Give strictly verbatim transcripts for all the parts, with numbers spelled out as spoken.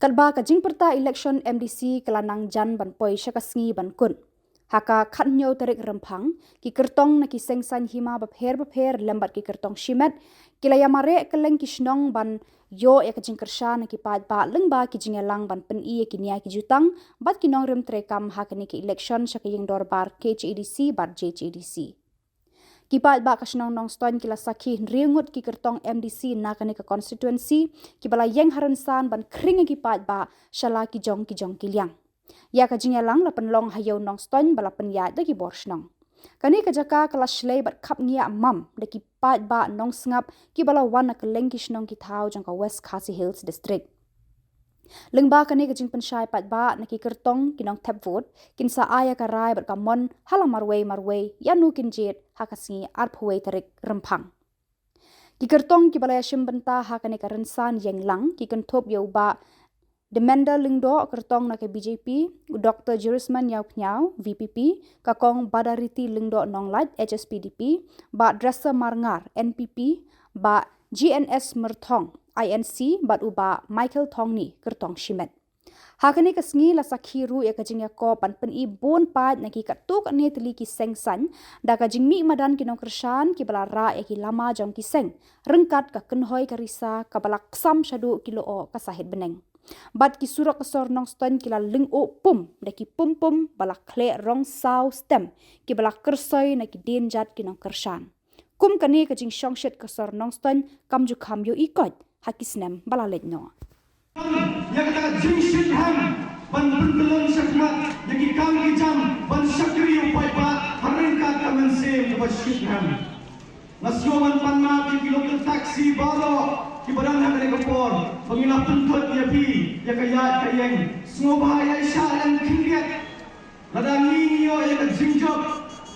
Katba ka jingpyrta election M D C ka la nang jan ban poi sha ka sngi ban kut. Ha ka khathynñiew tarik Rymphang, ki kyrtong na ki seng saiñ hima bapher bapher lem bad ki kyrtong shimet ki la ïamareh kylleng ki shnong ban ïoh ïa ka jingkyrshan na ki paidbah lyngba ki jingïalang ban pyni ïa ki nia ki jutang bad ki nongrim treikam ha kane ka election sha ka ïing dorbar K H A D C bad J H A D C. Ki paidbah ka shnong Nongstoiñ ki la sakhi hynriew ngut ki kyrtong M D C na kane ka constituency, kiba la ïeng ha rynsan ban khring ïa ki paidbah sha la ki jong ki jong ki liang. Ïa ka jingïalang la pynlong ha Ïew Nongstoiñ ba la pynïaid da ki bor shnong. Kane ka jaka ka la shlei bad khapngiah mam da ki paidbah nongsngap kiba la wan na kylleng ki shnong ki thaw jong ka West Khasi Hills District. Lyngba kane ka jingpynshai paidbah na ki kyrtong ki nongthep vote kin sa ai ïa ka rai bad ka mon ha la marwei marwei ïano kin jied ha ka sngi arphew wei tarik Rymphang. Ki kyrtong kiba la ïashim bynta ha kane ka rynsan ïeng lang ki kynthup ïa u Bah Demender Lyngdoh, kyrtong na ka B J P, u Doktor Jurisman Ïawphniaw, V P P, ka Kong Badariti Lyngdoh Nonglait, H S P D P, Bah Dresser Marngar, N P P, Bah G N S Myrthong, I N C, bad u Bah Michael Thongni, kyrtong shimet. Ha kane ka sngi la sakhi ruh ïa ka jingïakop ban pyni bun paid na ki katto katne tylli ki seng saiñ da ka jingmih madan ki nongkyrshan kiba la rah ïa ki lama jong ki seng ryngkat ka kynhoi ka risa kaba la ksam shaduh ki lyoh ka sahit bneng. Bad ki surok ka sor Nongstoiñ ki la lyngngoh pum da ki pum pum ba la khleh rong saw stem kiba la kyrsoi na ki dienjat ki nongkyrshan. Kum kane ka jingshongshit ka sor Nongstoiñ kam ju kham ïohi koit ha ki snem ba la leit noh. Ïa kata ka jingshit hem ban pynkyllon shakhmat ïa ki kam ki jam ban shakri ïa u paidbah ha ryngkat ka mynsiem kaba shit hem. Nga sngew ban pan map ïa ki local taxi baroh kiba don ha kane ka por ba ngi la pynthut ïa phi ïa ka ïaid ka ïeng. Sngewbha ïaishah lem khyndiat. Lada ngi ngi ïoh ïa ka jingjop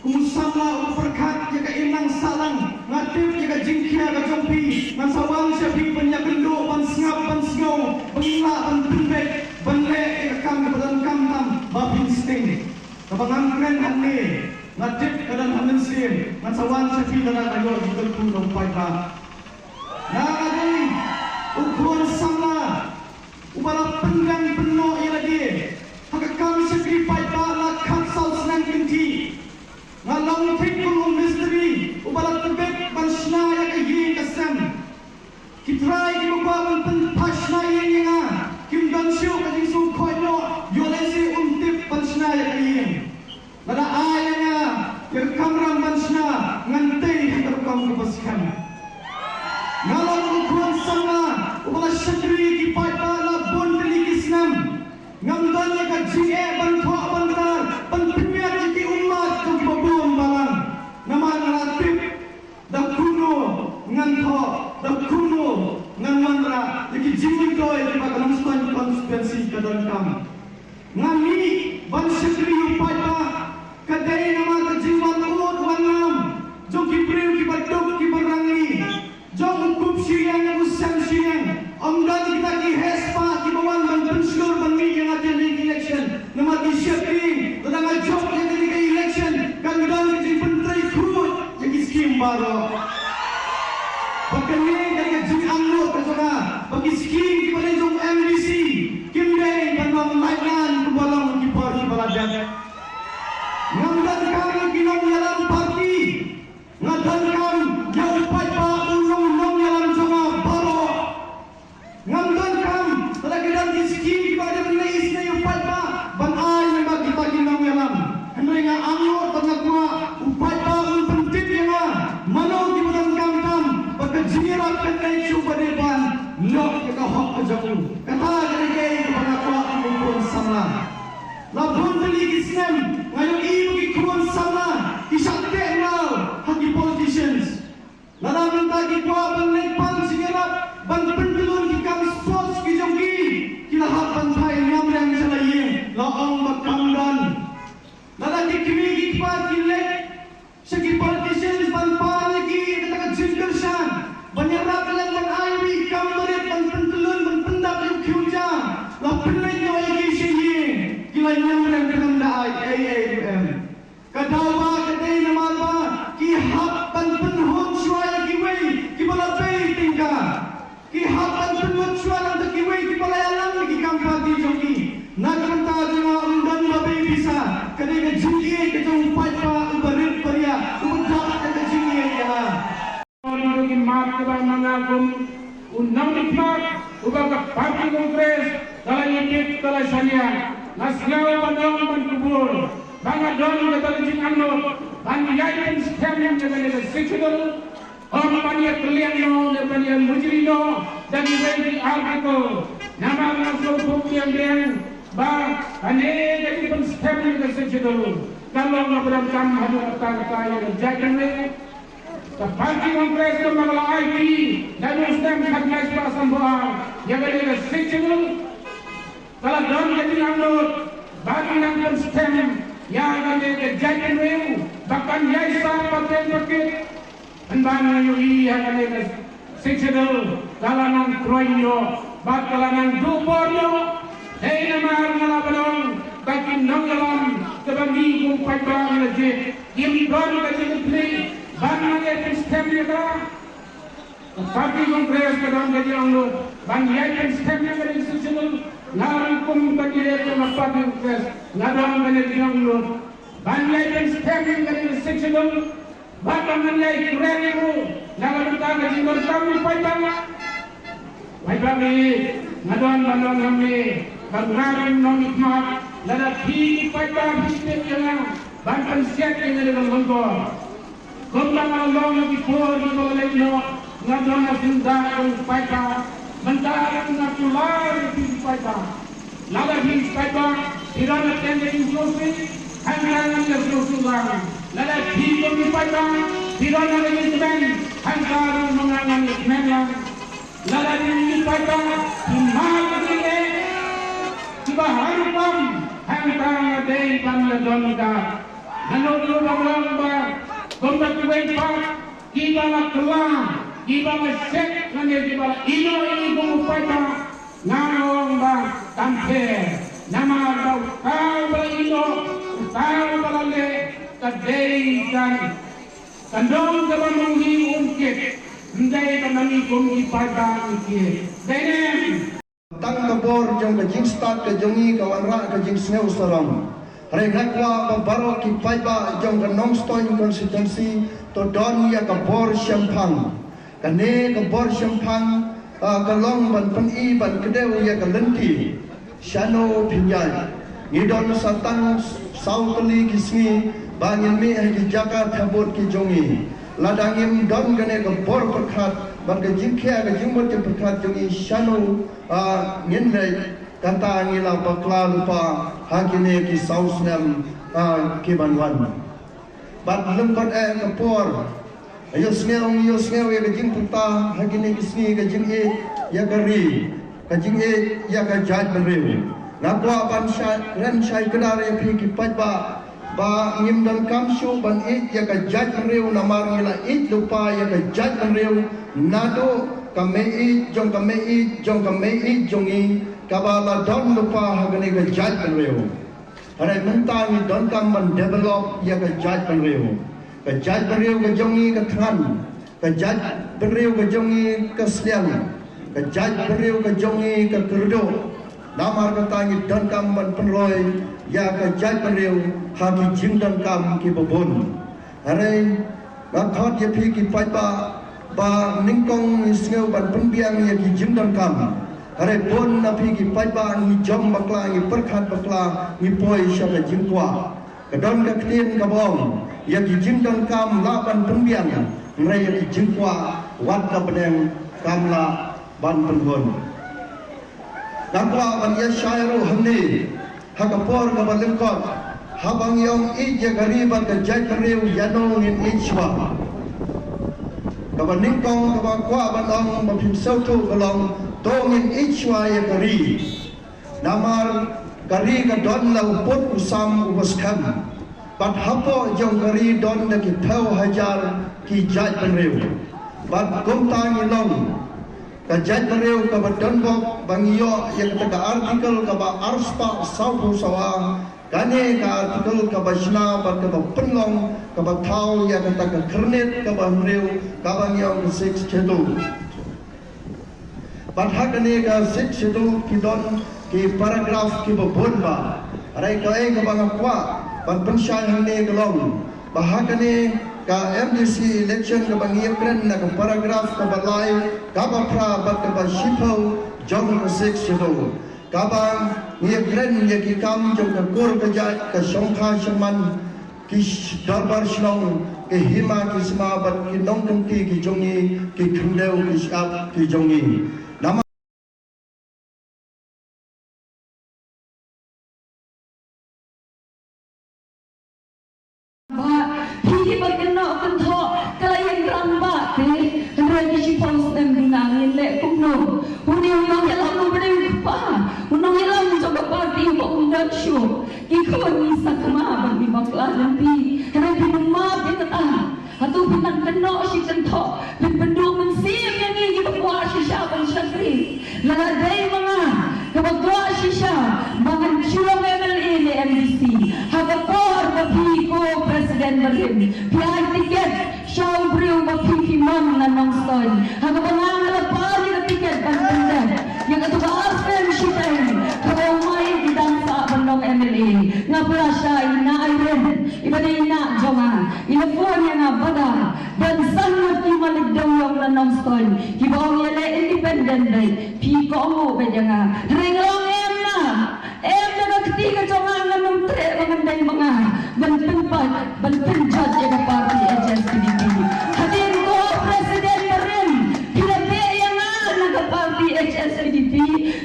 kum u samla u pyrkhat ïa ka imlang sahlang, nga tip ïa ka jingkhia ka jong phi ngan sa wan sha phi ban ïakynduh, ban sngap, ban sngew ba ngin lah ban pynbeit ban leh ïa ka kam kaba donkam tam ba phin sting. Kaba ngam kren hangne, nga tip ka don ha mynsiem, ngan sa wan sha phi lada nga ïoh jingkyrkhu na u paidbah. Nga dei u khun samla uba la pynrem pynnoh ïa lade ha ka kam shakri paidbah la khatsaw snem kynthih. Nga long thik kum u mistri uba la tbit ban shna ïa ka ïing ka sem. Ki trai kiba kwah ban pynphah shna ïing ïa nga kim don shuh ka jingsngewkhoit noh ïoh lehse um tip ban shna ïa ka ïing. Lada ai ïa nga ïa ka kamram ban shna, ngan tei ha ka rukom kaba skhem. Nga long u khun samla uba la shakri ïa ki paidbah la bun tylli ki snem. Ngam don ïa ka jingeh ban thoh ban tar ban pynïaid ïa ki ummat jong kiba bun balang. Namar nga la tip da kumno ngan thoh, da kumno ngan wanrah ïa ki jingmyntoi kiba ka Nongstoiñ constituency ka donkam. Nga mih ban shakri ïa u paidbah ka dei namar ka jingwan ud wan ngam jong ki briew kiba duk kiba rangli, jong u kup shiliang u sem shiliang. Ym don kita ki heh spah kiba wan ban pynshlur ban mih ïa nga ha kane ka election. Namar ki sheptieng lada nga jop ïa kane ka election kan don ka jingpyntrei khuid ïa ki skim baroh. Ba kane ka dei ka jingangnud ka jong nga ba ki skim kiba dei jong M D C kim dei ban long maitlan kumba long ki por kiba la dep. Ngam donkam ïa ki nongïalam party. Nga donkam ïa u paidbah u long nongïalam jong nga baroh. Ngam donkam lada ki don ki skim kiba dei ban leh isynei ïa u paidbah ban ai lyngba kita ki nongïalam. Hynrei nga angnud bad nga kwah u paidbah un pyntip ïa nga mano kiba donkam tam bad ka jingïarap kan leit sha uba dei ban lok ïa ka hok ka jong u. Kata ka dei kaei kaba nga kwah kum u khun samla. La bun tylli ki snem nga ïohi ba ki khun samla ki shah teh mraw ha ki politicians. Lada mynta ki kwah ban leit pan jingïarap ban pyntyllun ki kam sports ki jong ki, ki la hap ban phai niam reng sha la ïing, la ong ba kam don. Lada ki kmie ki kpa ki leit sha ki politicians ban pan ïa ki ïa kata ka jingkyrshan ban ïarap lem ban ai ïa ki kam barit ban pyntyllun ban pyndap ïa u khiew jam, la pynleit noh ïa ki sha ïing, ki la niam reng khlem da ai ei ei ruh em. Ka daw ba ka dei namar ba ki hap ban pynhun shuwa ïa kiwei kiba la bei tyngka. Ki hap ban pynhun shuwa ïa kiwei kiba la ïalam ïa ki kam Sania, nga sngew ban ong ban kubur ba nga don kata ka jingangnud ban ïai pynskhem ïa kane ka Sixth Schedule. Ym ban ïa kylliang noh ne ban ïa mujri noh da kiwei ki article. Namar nga sngewthuh biang biang ba kane ka jingpynskhem ïa ka Sixth Schedule ka long kaba donkam haduh katta katta ïa ka jaitbynriew. Ka Party Congress ka la ai kti naduh u snem khatkhyndai spah sanphew ar ïa kane ka Sixth Schedule. Ka la don ka jingangnud ban nang pynskhem ïa kane ka jaitbynriew ba kan ïaisah pateng pakit. Pynban nga ïohi ïa kane ka Sixth Schedule ka la nang khlaiñ noh bad ka la nang duh bor noh. Hei namar nga la ban ong ba ki nongïalam kiba ngi kum paidbah ngi la jied kim don ka jingkitkhlieh ban nang ïai pynskhem ïa ka. Ka Party Congress ka don ka jingangnud ban ïai pynskhem ïa kane ka Sixth Schedule. Nga ruh kum ka candidate jong ka Party Congress nga don kane ka jingangnud ban ïai pynskhem ïa kane ka Sixth Schedule. Bad ba ngan ïai kren ruh na ka bynta ka jingdonkam u paidbah. Paidbah, nga don ban ong hangne ba nga ruh nongmihkhmat, lada phi paidbah phi tip ïa nga ban pynsiat ïa nga da ka longkor. Kumba nga la long ha ki por kiba la leit noh, nga don ha syndah jong u paidbah. Mynta ruh nga kular ïa phi ki paidbah. Lada phi paidbah phi don ha ka jingïasngewsih, hangta ngan ïasngewsih lang. Lada phi kum ki paidbah phi don ha ka jingkmen, hangta ruh ma nga ngan ïakmen lang. Lada phi paidbah phi mad ïa ki eh kiba harum bam, hangta nga dei ban ïadon ka. Naduh ruh ba nga ong ba kumba kiwei pat kiba la kylla, kiba la shet lane kiba la ïehnoh ïa ngi kum u paidbah, nga ong ba kam pher. Namar ba uta uba la ïehnoh, uta uba la leh, ka dei kan, kan don kaba ma ngi um kit. Ym dei ba ma ngi kum ki paidbah ngi kit. Dei ne em? Tang ka bor jong ka jingstad ka jong ngi ka wanrah ka jingsngew sarong. Hynrei nga kwah ba baroh ki paidbah jong ka Nongstoiñ constituency to don ïa ka bor shemphang. Kane ka bor shemphang, ah, ka long ban pyni ban kdew ïa ka lynti shano phin ïaid. Ngi don sa tang saw tylli ki sngi ba ngin mih ha ki jaka thebud ki jong ngi. Lada ngim don kane ka bor pyrkhat bad ka jingkhia ka jingmut jingpyrkhat jong ngi shano, ah, ngin leit, kata ngi la bakla lypa ha kine ki saw snem, ah, ki ban wan. Bad lyngkot eh ka por, ïohsngew, ïohsngew ïa ka jingpyrta ha kine ki sngi, ka jingïeit ïa ka ri, ka jingïeit ïa ka jaitbynriew. Nga kwah ban shai, kren shai kdar ïa phi ki paidbah ba ngim donkam shuh ban ïeit ïa ka jaitbynriew, namar ngi la ïeit lypa ïa ka jaitbynriew naduh ka mei-ïeit jong ka mei-ïeit jong ka mei-ïeit jong ngi kaba la don lypa ha kane ka jaitbynriew. Hynrei mynta ngi donkam ban develop ïa ka jaitbynriew. Ka jaitbynriew ka jong ngi ka thngan, ka jaitbynriew ka jong ngi ka sliang, ka jaitbynriew ka jong ngi ka kyrduh. Namar kata ngi donkam ban pynroi ïa ka jaitbynriew ha ki jingdonkam kiba bun. Hynrei nga khot ïa phi ki paidbah ba nyngkong ngi sngew ban pynbiang ïa ki jingdonkam. Hynrei bun na phi ki paidbah ngi jom bakla, ngi pyrkhat bakla, ngi poi sha ka jingkwah. Ka don ka ktien kaba ong, ïa ki jingdonkam lah ban pynbiang, hynrei ïa ki jingkwah wat ka bneng kam lah ban pynhun. Nga kwah ban ïa shai ruh hangne ha ka por kaba lyngkot, haba ngi ong ïeit ïa ka ri bad ka jaitbynriew, ïano ngin ïeit shuwa? Kaba nyngkong kaba kwah ban ong ba phim sngewthuh ka long, to ngin ïeit shuwa ïa ka ri. Namar ka ri ka don la u pud u sam uba skhem. Bad hapoh jong ka ri don da ki phew hajar ki jaitbynriew. Bad kumta ngi long ka jaitbynriew kaba donbok ba ngi ïoh ïa kata ka article kaba arspah sawphew sawa. Kane ka article kaba shna bad kaba pynlong kaba thaw ïa kata ka khyrnit kaba hynriew kaba ngi ong ka Sixth Schedule. Bad ha kane ka Sixth Schedule ki don ki paragraph kiba bun bha. Hynrei kaei kaba nga kwah ban pynshai hangne ka long ba ha kane ka M D C election kaba ngi ïakren na ka paragraph kaba lai, kaba phra bad kaba shiphew jong ka Sixth Schedule. Kaba ngi ïakren ïa ki kam jong ka kur ka jait, ka shongkha shongman, ki sh- dorbar shnong, ki hima ki sma bad ki nongkynti ki jong ngi, ki khyndew ki shyiap ki jong ngi. Namar Ba, phi kiba kynnoh kynthoh, ka la ïeng rangbah te, hynrei ki shiphew snem duna ngin leh kumno? Une u nongïalam uba dei u kpa, u nongïalam jong ka party uba ym don shuh. Ki khun ngi sakma ba ngi bakla lynti, hynrei phi nym map ïa kata. Hato phi nang kynnoh shi kynthoh, phin pynduh mynsiem ïa ngi kiba kwah shisha ban shakri? Lada dei ma nga kaba kwah shisha ba ngan shu long M L A ne M D C, ha ka por ba phi ko president barim, phi ai tiket sha u briew ba phi phi mon na Nongstoiñ, ha kaba nga nga la pah ïa ka tiket ban pyndep ïa ka tu ba ar snem shiteng, kaba u Mike i dang sah ban long M L A. Nga pyrshah ïa i Nah Irene, iba dei i nah jong nga, i la phone ïa nga bad ban san ngut ki malik dewïong na Nongstoiñ kiba ong ïaleh independent beit, phi kohnguh beit ïa nga. Hynrei nga ong em na, em da ka kti ka jong nga, ngan ym treh ba ngan dei ma nga ban pynpait ban pynjot ïa ka party H S P D P. Hadien ko president barim, phi la beh ïa nga na ka party H S P D P,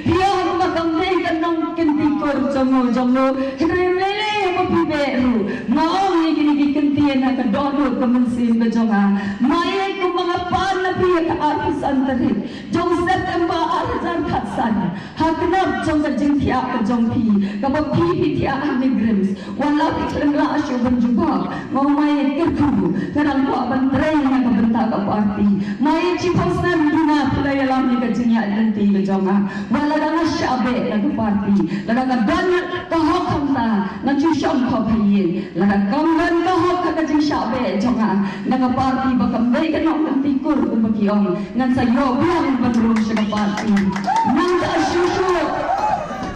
phi ong ba kam dei ka nongkynti kur jong u jong u. Hynrei lei lei ba phi beh ruh. Nga ong ïa kine ki kyntien ha ka dohnud ka mynsiem ka jong nga. Maieit kumba nga pan na phi ha ka arphew san tarik jong September ar hajar khatsan, ha ka nap jong ka jingthiah ka jong phi, kaba phi phi thiah ha NEIGRIHMS, wat la phi khlem lah shuh ban jubab. Nga ong maieit kyrkhu, nga dang kwah ban trei na ka bynta ka party. Maieit shiphew snem duna phi la ïalam ïa ka jingïaid lynti ka jong nga, wat la dang nga shah beh na ka party. Lada ka don ka hok hangta, ngan shu shong khop ha ïing. Lada kam don ka hok ha ka jingshah beh jong nga na ka party, ba kam dei ka nongkynti kur kumba ki ong, ngan sa ïoh biang ban rung sha ka party. Nangta shuh shuh,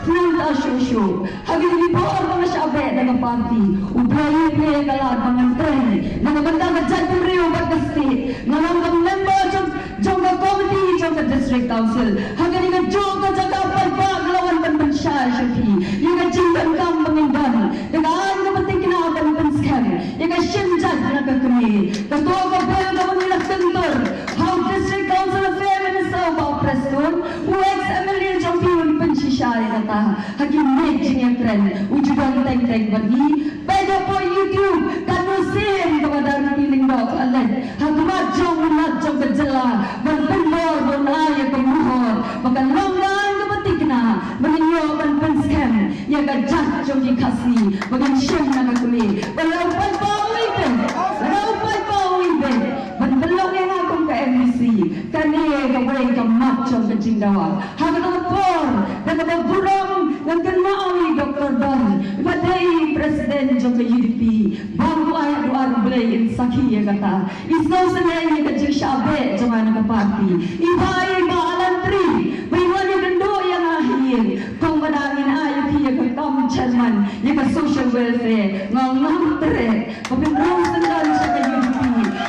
nangta shuh shuh, ha kine ki por ba nga shah beh na ka party, U Blei u plie ïa ka lad ba ngan trei na ka bynta ka jaitbynriew bad ka state. Nga long ka member jong jong ka komiti jong ka District Council. Ha kane kajuh ka jaka paidbah nga la wan ban pynshai sha phi ïa ka jingdonkam ba ngin don, da ka aiñ kaba thikna ban pynskhem ïa ka shim jait na ka kmie. Kato ka bill kaba ngi la kyntur ha u District Council Affairs Minister u Bah Prestone, u ex M L A jong phi un pynshisha ïa kata ha ki miet jingïakren, u ju don teng teng bad ngi. Peit hapoh YouTube, katno sien kaba Dorothy Lyngdoh ka leit ha khmat jong u Lat jong ka jylla ban pynbor ban ai ïa ka mohor ba kan long ka aiñ kaba thikna ba ngin ïoh ban pynskhem ïa ka jait jong ki Khasi ba ngin shim na ka kmie. Ba la u paidbah u ïeit, ba la u paidbah u ïeit ban pynlong ïa nga kum ka M D C. Kane kawei ka mat jong ka jingdawa. Ha kata ka por, da kaba burom, ngan kynmaw ïa i Doktor Don, iba dei i president jong ka U D P, ba u ai duwar U Blei in sakhi ïa kata. I sngewsynei ïa ka jingshah beh jong nga na ka party. I Bah, i Bah Alan Tri, ba i wan ïakynduh ïa nga ha ïing, kong ba da ngin ai ïa phi ïa ka kam chairman ïa ka social welfare. Nga ong ngam treh. Ba phin rung syndon sha ka U D P.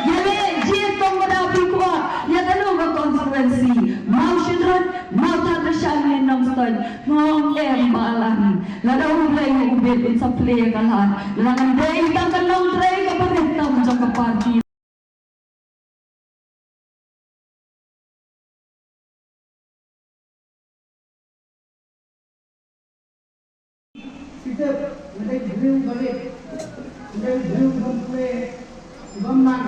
Ïaleh jied kong ba da phi kwah ïa kano ka constituency, Mawshynrut, Mawthadraishan ne Nongstoiñ. Nga ong em Bah Alan, lada U Blei u bit un sa plie ïa ka lad. Lada ngan dei tang ka nongtrei kaba rit tam jong ka party. Kita, nga dei briew ba rit, nga dei briew ba pule, ba man,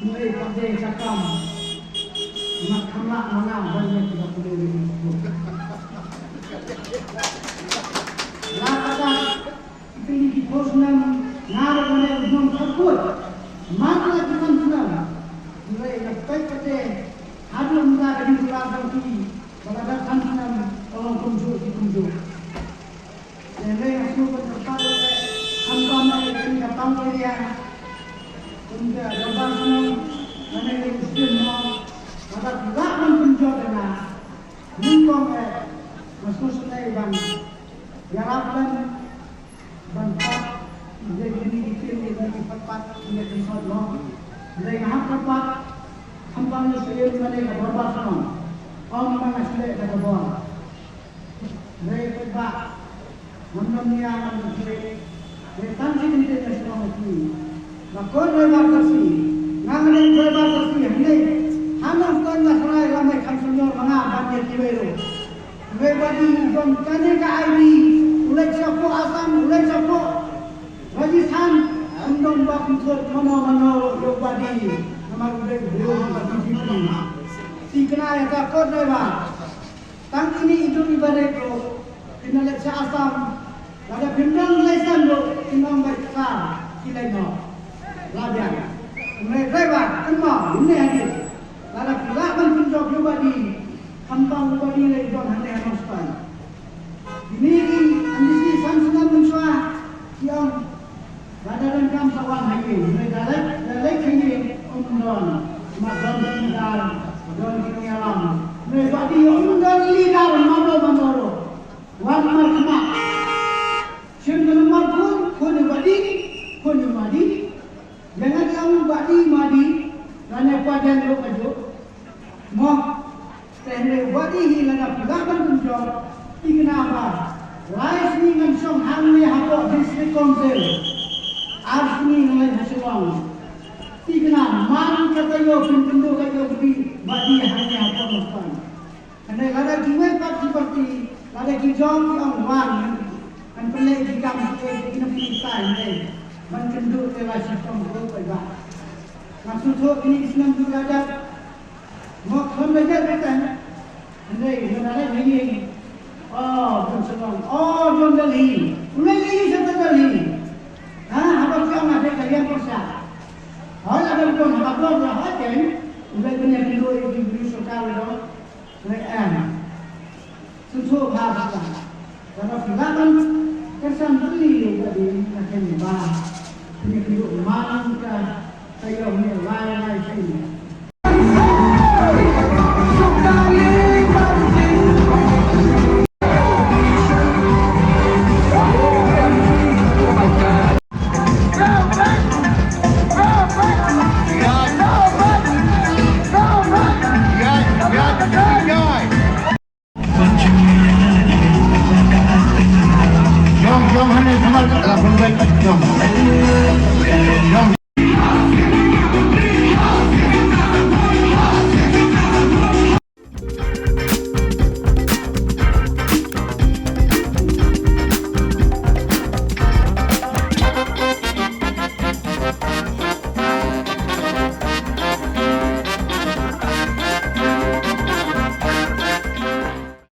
nga dei pat de ka kam. Nga khamla mana ban ïa kita pule ni. La kata, kita ni ki pos nam, nga ro nga dei nong takut. Man la ki man nam. Nga dei na pek pete, haduh nga dei di la dong ki, ba la da kan nam, tolong kumjuh ki kumjuh. Lehse nga sngewbha ban kyrpad ïa phi, khamtam ïa kane ka town area, kum ka Dorbar Shnong, lane ka Muslim Hall, lada phi lah ban pynjot ïa nga, nyngkong eh nga sngewsynei ban ïarap lem ban pat ïa kine ki tim, ïa kine ki pat pat ïa ki sot mo. Hynrei nga hap kyrpad, khamtam ïa u Syiem lane ka Dorbar Shnong, ym ma nga shu leh da ka bor. Hynrei paidbah, ngam nym nia, ngam nym khleh. Hynrei tang shi kyntien nga shu ong ïa phi. Ba kot Raibar Khasi, nga nga dei Raibar Khasi, hynrei ha Nongstoiñ nga tharai la mei kham senior ma nga ban ïa kiwei ruh. Hynrei ba dei don kane ka I D, u leit shapoh Assam, u leit shapoh Rajasthan, ym don ba pynthut mano mano ïa u Badi, namar u dei u briew jong ka B J P. Thikna ïa ka kot Raibar. Tang kine i dur i barit ruh, kin ïa leit sha Assam. Lada phim don lesen ruh, kin ong ba ki sa, ki leit noh. La biang. Hynrei Raibar, kynmaw, ym ne hadien. Lada phi lah ban pynjop ïa u Badi, khamtam u Badi leit don hangne ha Nongstoiñ. Kine ki M D C san snem mynshuwa, ki ong, lada donkam sa wan ha ïing, hynrei da leit, da leit ha ïing, ym don, ma don ki leader, don ki nongïalam. Hynrei Badi ym don leader, mano mano ruh. Wan markhmat. Shim ka nambar phone, phone ïa u Badi, phone ïa u Madi. Ïa nga ïa u Badi, Madi, lane Paden ruh kajuh. Mo, te hynrei Badi hi lada phi lah ban pynjop, thikna ba lai sngi ngan shong hangne hapoh District Council. Ar sngi ngan leit ha Shillong. Thikna man ka taïew phin kynduh ka ïew Badi, Badi hangne hapoh Nongstoiñ. Hynrei lada kiwei pat ki party, lada ki jong ki ong wan, ngan pynleit ki kam ki, ki nongpynïaid hynrei ban kynduh te la shitom ko paidbah. Nga sngewthuh kine ki snem duk la jat. Mo kham la jat beit tang. Hynrei lada leit ha ïing. Oh, don Shillong. Oh, don Delhi. U leit ïa u sha Delhi. Ha, haba ki ong nga dei ka liang pyrshah. Hooid, lada u don haba don la hooid kein. U leit ban ïakynduh ïa ki briew sorkar u don. Hynrei em. Sngewthuh bha bha. Lada phi lah ban kyrshan bali ïa u Badi, nga kynmaw ba phin ïakynduh man ka taïew ne lai lai sien.